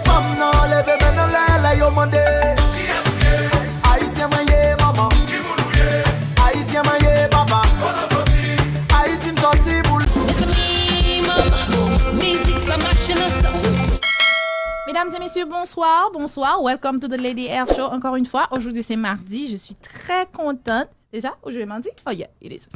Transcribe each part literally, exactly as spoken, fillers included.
Fanm nan leve men nan lè, lè yo mande. Ayisyen mwen ye, manman. Ayisyen mwen ye, papa. Ayiti m sòti pou l. Mezanmi, manman, mizik sa mache nan san. Mesdames et messieurs, bonsoir, bonsoir. Welcome to the Lady Air Show encore une fois. Aujourd'hui, c'est mardi. Je suis très contente. C'est ça? Ou je mardi? Oh yeah, it is.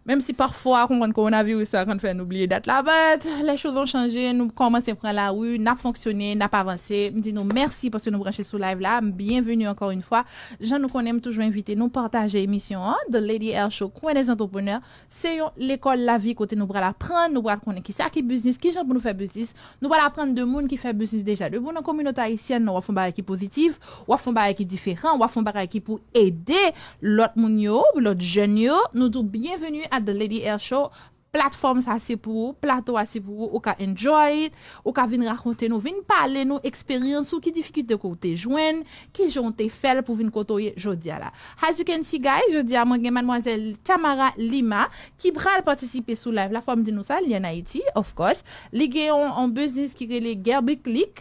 Menm si pafwa, konprann kowonaviris sa konn fè nou bliye dat la, but les choses ont changé, nou kòmanse pran lari, n ap fonksyone, n ap avanse. M di nou mèsi paske nou branche sou live la. Byenveni ankò yon fwa. Jan nou konnen, m toujou envite nou pataje emisyon an, The Lady Air Show, Kwen des Entrepreneurs. Se yon lekòl lavi kote nou pral aprann, nou pral konnen kisa ki biznis, kijan pou nou fè biznis. Nou pral aprann de moun ki fè biznis deja. Depi w nan kominote ayisyèn nan, w ap fè yon bagay ki pozitif, w ap fè yon bagay ki diferan, w ap fè yon bagay ki pou ede lòt moun yo, lòt jèn yo. Nou di w byenveni at The Lady Air Show. Platfòm sa se pou ou, plato a se pou ou, ou ka enjoy it, ou ka vin rakonte nou, vin pale nou eksperyans ou, ki difikilte ke w te jwenn, kijan w te fè l pou vin kote w ye jodi a la. As you can see, guys, jodi a mwen gen madmwazèl Tamara Lima ki pral patisipe sou live la. Fò m di nou sa, li an Ayiti, of course. Li gen yon, yon biznis ki rele Gerbiclick.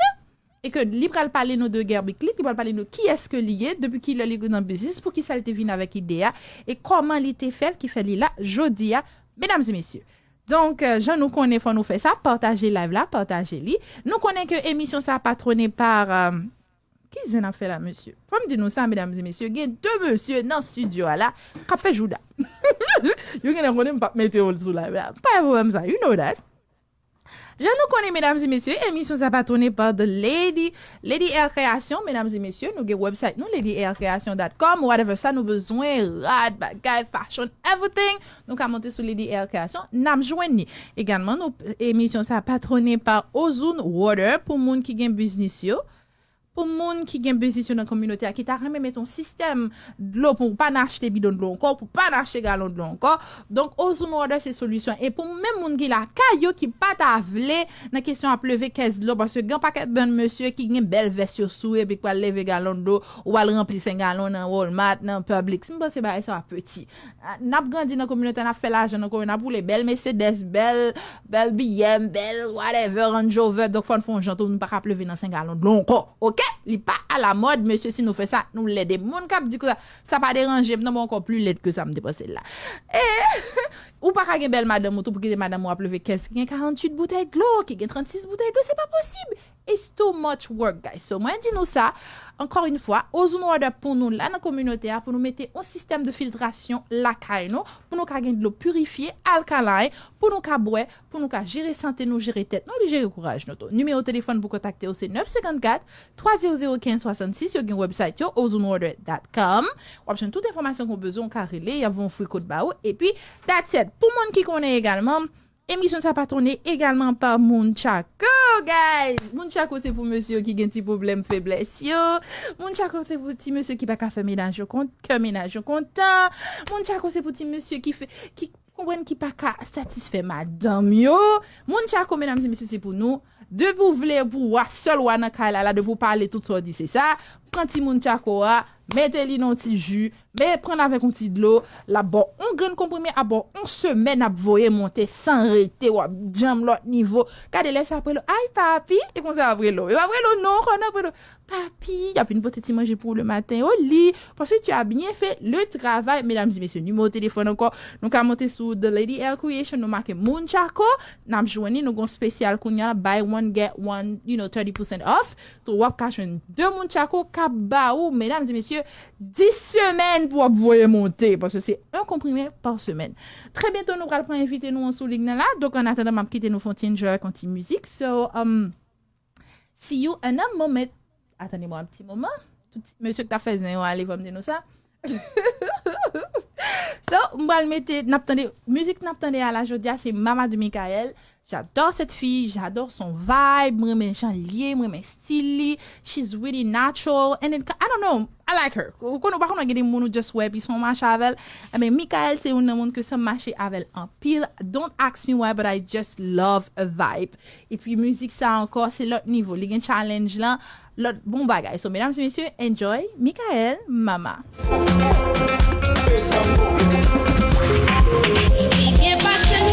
E ke li pral pale nou de Gerbiclick, li pral pale nou kiyès ke li ye, depi kilè li nan biznis, poukisa li te vin avèk ide a, e kòman li te fè l ki fè li la jodi a, medam e mesye. Donk, euh, jan nou konnen fò nou fè sa, pataje live la, pataje li. Nou konnen ke emisyon sa patwone pa, euh, ki zen ap fè la, mesye? Fò m di nou sa, medam e mesye, gen de mesye nan estidyo a la k ap fè jouda. Yo genlè konnen m p ap mete yo sou live la. Pa gen pwoblèm sa, you know that. Jan nou konnen, medam e mesye, emisyon sa patwone pa The Lady, Lady Air Création, medam e mesye, nou gen website nou, lady air création dot com, whatever sa nou bezwen, rad, bagay, fashion, everything, nou ka monte sou Lady Air Création, n ap jwenn li. Egalman, nou, emisyon sa patwone pa Ozone Water, pou moun ki gen biznis yo, pou moun ki gen biznis yo nan kominote a, ki ta renmen mete yon sistèm dlo pou w pa nan achte bidon dlo ankò, pou w pa nan achte galon dlo ankò. Donk, Ozone Water se solisyon. E pou menm moun ki lakay yo ki pa ta vle nan kesyon ap leve kès dlo, paske gen pakèt bann mesye ki gen bèl vès yo sou epi k pral leve galon dlo, ou al ranpli senk galon nan Walmart, nan Publix. M panse bagay sa a piti. N ap grandi nan kominote a, n ap fè lajan nan kominote, n ap woule bèl Mercedes, bèl, bèl B M, bèl whatever, Range Rover, donk fò n fè yon jan tou, nou pa ka ap leve nan senk galon dlo ankò, oke? Li pa alamòd, mesye, si nou fè sa, nou lèd. E moun k ap di konsa, sa pa deranje m, non, mwen ankò pli lèd ke sa m te panse l la. E, ou pa ka gen bèl madanm ou tou pou kite madanm ou ap leve kès ki gen karanntuit boutèy dlo, ki gen trannsis boutèy dlo, se pa posib. It's too much work, guys. So, mwen di nou sa, ankò yon fwa, Ozone Water pou nou la nan kominote a, pou nou mete yon sistèm de filtrasyon lakay nou, pou nou ka gen dlo pirifye, alkaline, pou nou ka bwè, pou nou ka jere sante nou, jere tèt nou, epi jere kouraj nou tou. Nimewo telefòn pou kontakte yo se nèf senkannkat, twa zewo zewo kenz swasannsis, yo gen website yo, ozone water dot com. W ap jwenn tout enfòmasyon ke w bezwen, w ka rele, y ap voye yon free code ba ou, epi that's it. Pou moun ki konnen egalman, emisyon sa patwone egalman pa Moun Chaco, guys! Moun Chaco se pou mesye yo ki gen ti pwoblèm feblès yo. Moun Chaco se pou ti mesye ki pa ka fè menaj yo kont, kè menaj yo kontan. Moun Chaco se pou ti mesye ki fè, ki konprann ki pa ka satisfè madanm yo. Moun Chaco, medam e mesye, se pou nou. Depi w vle pou w wa, sèl wa nan kay la, la, depi w pale tout sa w di se sa, pran ti Moun Chaco a, mete li nan yon ti ji, men pran l avèk yon ti dlo, l ap ba w yon grenn konprime, ap ba w yon semèn, ap voye monte san rete, w ap djanm lòt nivo. Gade lè sa ap rele w, ay papi, e konsa y ap rele w. Yo p ap rele w non ankò, non, ap rele w, papi, y ap vin pote ti manje pou ou le maten, o li, parce que tu as bien fait le travail, medam e mesye. Nimewo telefòn ankò, nou ka monte sou The Lady Air Creation, nou make Moun Chaco, n ap jwenn li, nou gon espesyal kounye a, buy one, get one, you know, thirty percent off. So, w ap ka jwenn de Moun Chaco k ap ba ou, medam e mesye, dis semèn pou w ap voye monte, paske se yon konprime pa semèn. Trè byento, nou pral pran envite nou an sou liy nan la. Donk, an atandan, m ap kite nou fè yon ti enjoy ak yon ti mizik. So, um, see you in a moment. Atann mwen yon ti moman. Tout ti mesye k t ap fè zen yo ale, fò m di nou sa. So, m pral mete, n ap tande, mizik n ap tande a la jodi a, se Mama de Michael. J'adore cette fille, j'adore son vibe, mwen renmen jan l ye, mwen renmen stil li. She's really natural, and then, I don't know, I like her. Ou konn, ou pa konn gen de moun ou just wè, epi se yon mache avè l. Ebyen, Michael se youn nan moun ke sa m mache avè l anpil. Don't ask me why, but I just love a vibe. Epi mizik sa ankò, se lòt nivo. Li gen challenge lan, lòt bon bagay. So, medam e mesye, enjoy Michael Mama.